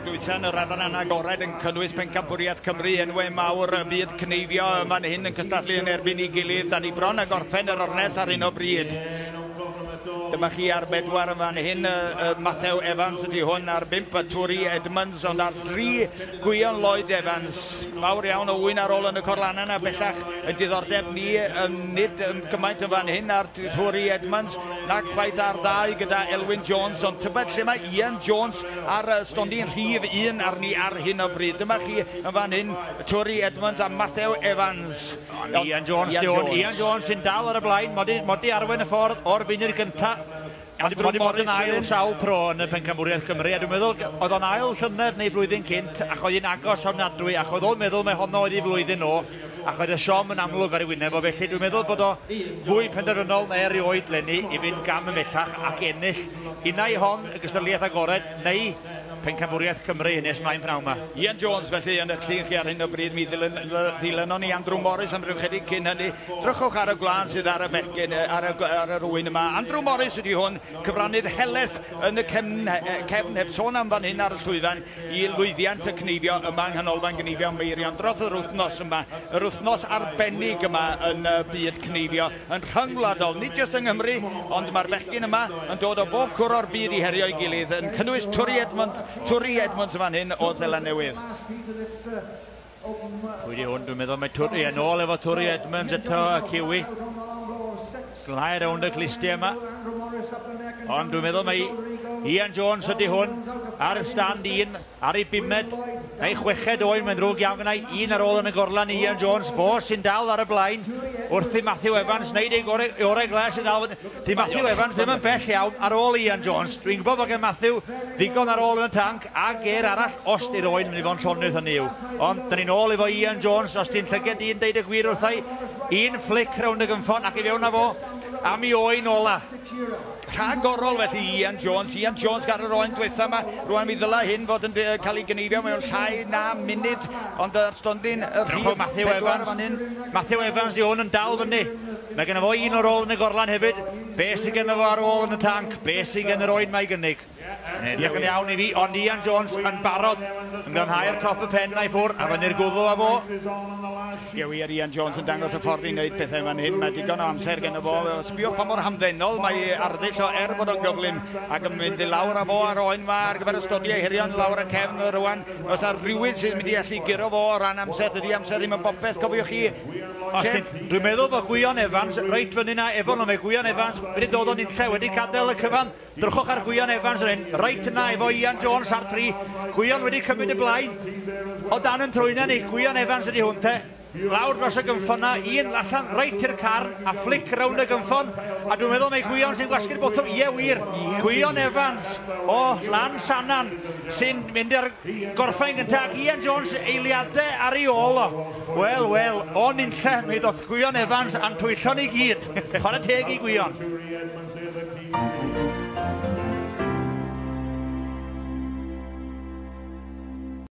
Dwytha yn yr adran agored yn cynnwys pencampwriaeth Cymru, enwau mawr y byd cneifio yma'n hyn yn cystadlu yn erbyn ei gilydd. Da ni bron a gorffen yr ornest ar hyn o bryd. Dyma chi ar 4 yn fan hyn, Matthew Evans ydy hwn, ar 5 y Turi Edmunds, ond ar 3 Gwion Lloyd Evans. Mawr iawn o wyn ar ôl yn y corlanau yna bellach y diddordeb ni nid gymaint yn fan hyn ar Turi Edmunds, nac chwaith ar 2 gyda Elwyn Jones, ond tybed lle mae Ian Jones ar stondin rhif 1 arni ar hyn o bryd. Dyma chi yn fan hyn Turi Edmunds a Matthew Evans. Ian Jones, Ian Jones sy'n dal ar y blaen, mod i arwain y ffordd o'r funud gyntaf. Mae wedi bod yn ail sawl tro yn y pencampwriaeth Cymru, a dwi'n meddwl oedd o'n ail llynedd neu flwyddyn cynt, ac oedd hi'n agos ofnadwy, ac oedd o'n meddwl mai honno oedd ei flwyddyn o, ac oedd y siom yn amlwg ar ei wyneb o, felly dwi'n meddwl bod o fwy penderfynol na erioed leni i fynd gam ymhellach ac ennill unai hon y gystadleuaeth agored neu pencampwriaeth Cymru nes mlaen pnawn yma. Ian Jones felly yn eich llun chi ar hyn o bryd, mi ddilynon ni Andrew Morris am ryw chydig cyn hynny. Drychwch ar y gwlân sydd ar y bechgyn, ar yr ŵyn yma. Andrew Morris ydy hwn, cyfrannydd helaeth yn y cefn, heb sôn am fan hyn ar y llwyfan, i lwyddiant y cneifio yma yng Nghanolfan Gneifio Meirion dros yr wythnos yma, yr wythnos arbennig yma yn y byd cneifio yn rhyngwladol, nid jyst yng Nghymru, ond mae'r bechgyn yma yn dod o bob cwr o'r byd i herio'i gilydd, yn cynnwys Turi Edmunds fan hyn o Seland Newydd. Pwy di hwn? Dwi'n meddwl mae Turi yn ôl efo Turi Edmunds eto, y Kiwi. Glanhau rownd y clustiau yma. Ond dwi'n meddwl mae Ian Jones ydy hwn ar y stand 1, ar ei 5med, neu 6fed oen, mae'n ddrwg iawn gynnau, un ar ôl yn y gorlan i Ian Jones, fo sy'n dal ar y blaen, wrth i Matthew Evans wneud ei gorau glas i ddal. Di Matthew Evans ddim yn bell iawn ar ôl Ian Jones. Dwi'n gwybod bod gen Matthew ddigon ar ôl yn y tanc, a ger arall os di'r oen mynd i fod yn llonydd, hynny yw. Ond dyn ni'n ôl efo Ian Jones, os di'n llyged i'n deud y gwir wrthai, un flic rownd y gynffon ac i fewn â fo am ei oen ola. Rhagorol felly Ian Jones. Ian Jones gar yr oen dwetha yma. Rwan mi ddylai hyn fod yn cael ei gneifio mewn llai na munud, ond ar stondin y rhif Matthew Evans fan hyn. Matthew Evans i hwn yn dal fyny. Mae genno fo un ar ôl yn y gorlan hefyd. Be sydd genno fo ar ôl yn y tanc? Be sydd gen yr oen mae gynnig? Edrych yn iawn i fi, ond Ian Jones yn barod yn glanhau'r top y pen na'i ffwr, a fyny'r gwddw â fo. Ie wir, Ian Jones yn dangos y ffordd i wneud pethau fan hyn. Mae digon o amser genno fo. Sbiwch pa mor hamddenol mae arddull o, er bod o'n gyflym, ac yn mynd i lawr â fo ar oen ma ar gyfer y stodiau hirion lawr y cefn rwan. Os ar rhywun sydd mynd i allu guro fo o ran amser, dydy amser ddim yn bopeth, cofiwch chi. Dwi'n meddwl bod Gwion Evans reit fyny na efo nhw. Mae Gwion Evans wedi dod o'n unlle, wedi gadael y cyfan. Drychwch ar Gwion Evans yn hyn, reit yna efo Ian Jones ar 3. Gwion wedi cymryd y blaen o dan yn trwyna ni. Gwion Evans ydy hwn te. Lawr dros y gynffon na, un allan reit i'r carn a flic rownd y gynffon. A dwi'n meddwl mae Gwion sy'n gwasgu'r botwm. Ie wir, Gwion Evans o Lansannan sy'n mynd ar gorffen gyntaf. Ian Jones eiliadau ar ei ôl o. Wel, wel, o'n unlle mi ddoth Gwion Evans a'n twyllo ni gyd. Chwarae teg i Gwion.